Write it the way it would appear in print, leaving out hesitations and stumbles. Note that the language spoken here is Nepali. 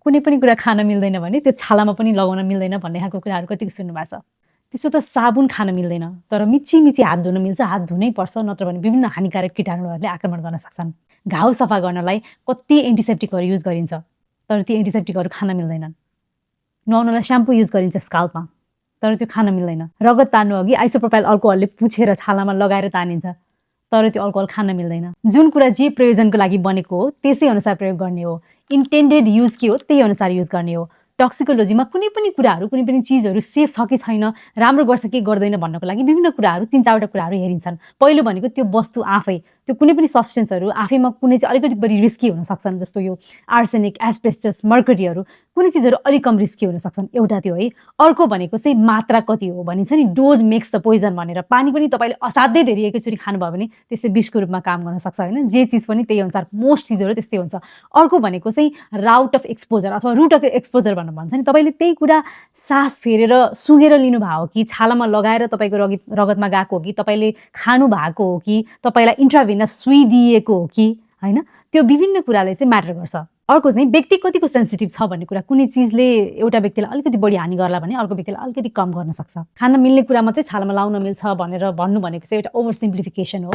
कुनै पनि कुरा खान मिल्दैन भने त्यो छालामा पनि लगाउन मिल्दैन भन्ने खालको कुराहरू कतिको सुन्नुभएको छ। त्यसो त साबुन खान मिल्दैन, तर मिची हात धुन मिल्छ, हात धुनै पर्छ, नत्र भने विभिन्न हानिकारक कीटाणुहरूले आक्रमण गर्न सक्छन्। घाउ सफा गर्नलाई कति एन्टिसेप्टिकहरू युज गरिन्छ, तर ती एन्टिसेप्टिकहरू खान मिल्दैनन्। नुहाउनलाई स्याम्पू युज गरिन्छ स्काल्पमा, तर त्यो खान मिल्दैन। रगत तान्नु अघि आइसोप्रोपाइल अल्कोहलले पुछेर छालामा लगाएर तानिन्छ, तर त्यो अल्कोहल खान मिल्दैन। जुन कुरा जे प्रयोजनको लागि बनेको हो त्यसै अनुसार प्रयोग गर्ने हो। इन्टेन्डेड युज के हो त्यही अनुसार युज गर्ने हो। टक्सिकोलोजीमा कुनै पनि कुराहरू, कुनै पनि चिजहरू सेफ छ कि छैन, राम्रो गर्छ कि गर्दैन भन्नको लागि विभिन्न कुराहरू, 3-4वटा कुराहरू हेरिन्छन्। पहिलो भनेको त्यो वस्तु आफै, त्यो कुनै पनि सब्सटेन्सहरू आफैमा कुनै चाहिँ अलिकति बढी रिस्की हुन सक्छन्, जस्तो यो आर्सेनिक, एस्बेस्टस, मर्करीहरू। कुनै चिजहरू अलिक कम रिस्की हुन सक्छन्, एउटा त्यो है। अर्को भनेको चाहिँ मात्रा कति हो भनिन्छ नि, डोज मेक्स द पोइजन भनेर। पानी पनि तपाईँले असाध्यै धेरै एकैचोटि खानुभयो भने त्यसले विषको रूपमा काम गर्न सक्छ होइन। जे चिज पनि त्यही अनुसार, मोस्ट चिजहरू त्यस्तै हुन्छ। अर्को भनेको चाहिँ राउट अफ एक्सपोजर अथवा रुट अफ एक्सपोजर भनेर भन्छ नि। तपाईँले त्यही कुरा सास फेरेर सुँघेर लिनुभएको हो कि, छालामा लगाएर तपाईँको रगतमा गएको हो कि, तपाईँले खानु भएको हो कि, तपाईँलाई इन्ट्राभेनस सुई दिएको हो कि होइन, त्यो विभिन्न कुराले चाहिँ म्याटर गर्छ। अर्को चाहिँ व्यक्ति कतिको सेन्सिटिभ छ भन्ने कुरा। कुनै चिजले एउटा व्यक्तिलाई अलिकति बढी हानि गर्ला भने अर्को व्यक्तिलाई अलिकति कम गर्न सक्छ। खान मिल्ने कुरा मात्रै छालामा लाउन मिल्छ भनेर भन्नु भनेको चाहिँ एउटा ओभर सिम्प्लिफिकेसन हो।